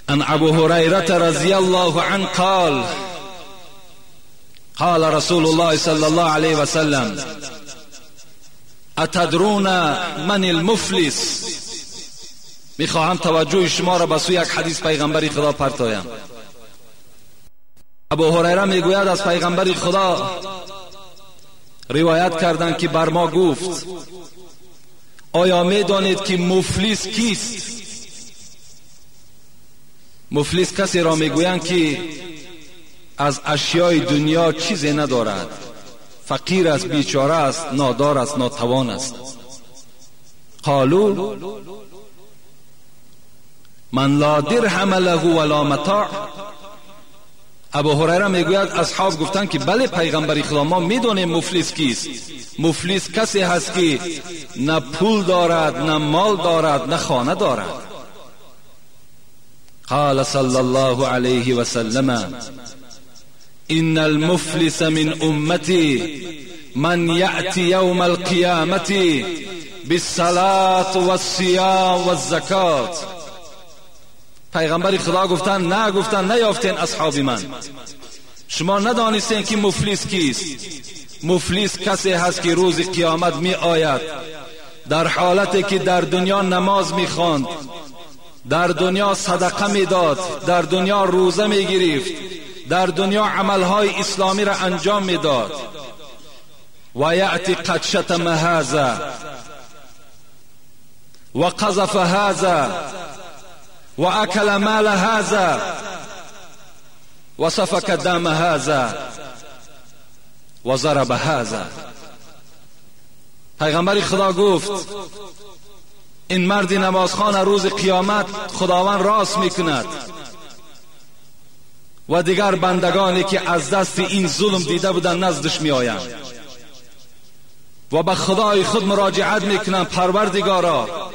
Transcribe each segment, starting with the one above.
عن ابو هريرة رضي الله عنه قال قال رسول الله صلى الله عليه وسلم اتدرون من المفلس. میخواهم توجه شما را به سوی یک حدیث پیغمبر خدا پرتایم. ابو هریره میگوید از پیغمبر خدا روایت کردند که بر ما گفت آیا میدانید که مفلس کیست؟ مفلس کسی را میگویند که از اشیای دنیا چیزی ندارد، فقیر است، بیچاره است، نادار است، ناتوان است. قالوا من لا درهم له ولا متاع. ابو هریره میگوید اصحاب گفتند که بله پیغمبر خدا، ما میدونیم مفلس کیست. مفلس کسی هست که نه پول دارد، نه مال دارد، نه خانه دارد. قال صلی الله علیه و سلم ان المفلس من امتی من یأتی یوم القیامة بالصلاة والصیام والزکات. پیغمبر خدا گفتن نه، گفتن نیافتین اصحاب من، شما ندانستین که مفلس کیست. مفلس کسی هست که روز قیامت می آید در حالتی که در دنیا نماز می خواند، در دنیا صدقه می داد، در دنیا روزه می گرفت، در دنیا عملهای اسلامی را انجام می داد. و یأتی قد شتم هذا و قذف هذا و اکل مال هذا و سفک دم هذا و ضرب هذا. پیغمبر خدا گفت این مرد نمازخوان روز قیامت خداوند راست میکند و دیگر بندگانی که از دست این ظلم دیده بودند نزدش میآیند و به خدای خود مراجعت میکنند، پروردگارا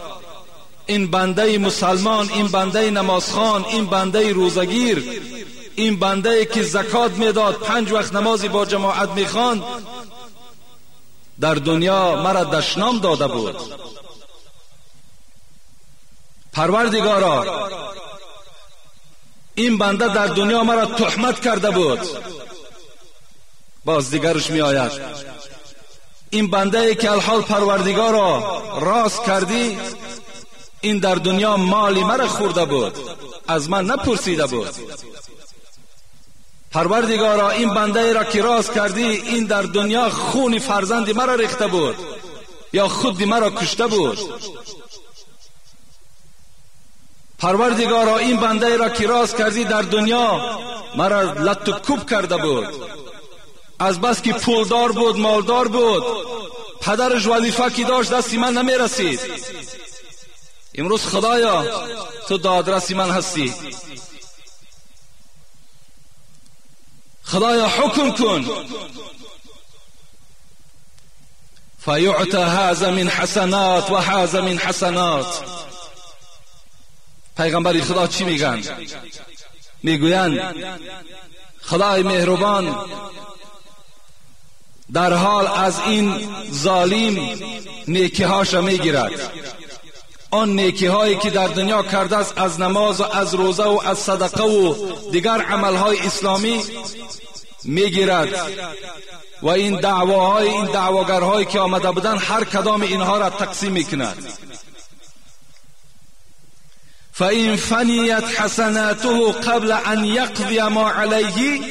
این بنده مسلمان، این بنده نمازخوان، این بنده روزگیر، این بنده که زکات میداد، 5 وقت نمازی با جماعت میخواند، در دنیا مرا دشنام داده بود. پروردگارا این بنده در دنیا مرا تهمت کرده بود. باز دیگرش می آید این بنده ای که الحال پروردگارا راست کردی، این در دنیا مالی مرا خورده بود، از من نپرسیده بود. پروردگارا این بنده ای را که راست کردی، این در دنیا خون فرزند مرا ریخته بود یا خود مرا کشته بود. پروردگارا این بنده ای را که راست کردی، در دنیا مرا لت و کوب کرده بود، از بس که پولدار بود، مالدار بود، پدرش وظیفه که داشت دستی من نمی رسید. امروز خدایا تو دادرس من هستی، خدایا حکم کن. فیعطی هذا من حسنات و هذا من حسنات. پیغمبر خدا چی میگن؟ میگویند خدای مهربان در حال از این ظالم نیکیهاش میگیرد، آن نیکی هایی که در دنیا کرده است از نماز و از روزه و از صدقه و دیگر عملهای اسلامی میگیرد و این دعواهای این دعواگرهایی که آمده بودند هر کدام اینها را تقسیم میکند. فإن فنیت حسناته قبل أن يقضي ما عليه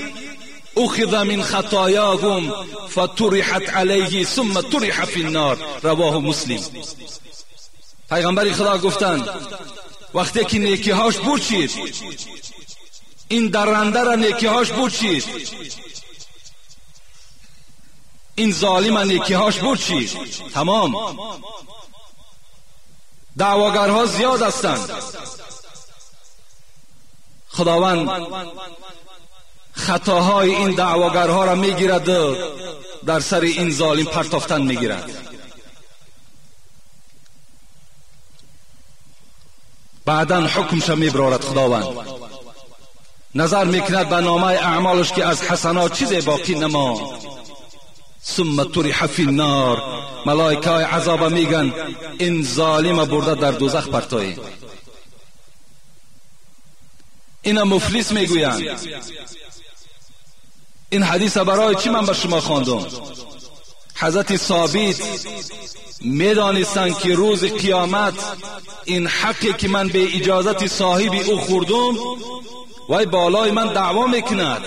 أخذ من خطاياهم فطرحت عليه ثم طرح في النار. رواه مسلم. پیغمبر خدا گفتند وقتی که نیکیهاش برچید، این درنده را نیکیهاش برچید، این ظالم نیکیهاش برچید، تمام. دعواگرها زیاد هستند. خداوند خطاهای این دعواگرها را میگیرد و در سر این ظالم پرتافتن میگیرد. بعدا حکمش میبرارد. خداوند نظر میکند به نامه اعمالش که از حسنات چیزی باقی نماند. ثم طرح فی النار. ملائکه عذاب میگن این ظالم برده در دوزخ پرتایی. اینا مفلس میگویند. این حدیث برای چی من به شما خواندم؟ حضرت ثابت میدانستند که روز قیامت این حقی که من به اجازت صاحب او خوردم وای بالای من دعوا میکند.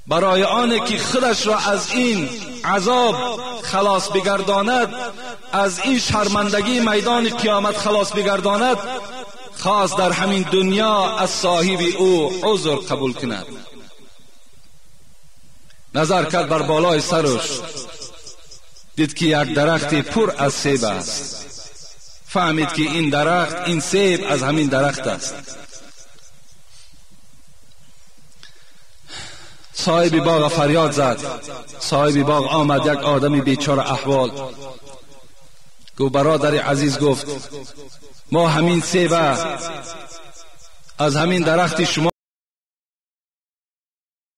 برای آنه که خودش را از این عذاب خلاص بگرداند، از این شرمندگی میدان قیامت خلاص بگرداند، خواست در همین دنیا از صاحب او عذر قبول کند. نظر کرد بر بالای سرش، دید که یک درخت پر از سیب است. فهمید که این درخت، این سیب از همین درخت است. صاحب باغ فریاد زد. صاحب باغ آمد، یک آدمی بیچاره احوال. گفت برادر عزیز، گفت ما همین سیب از همین درخت شما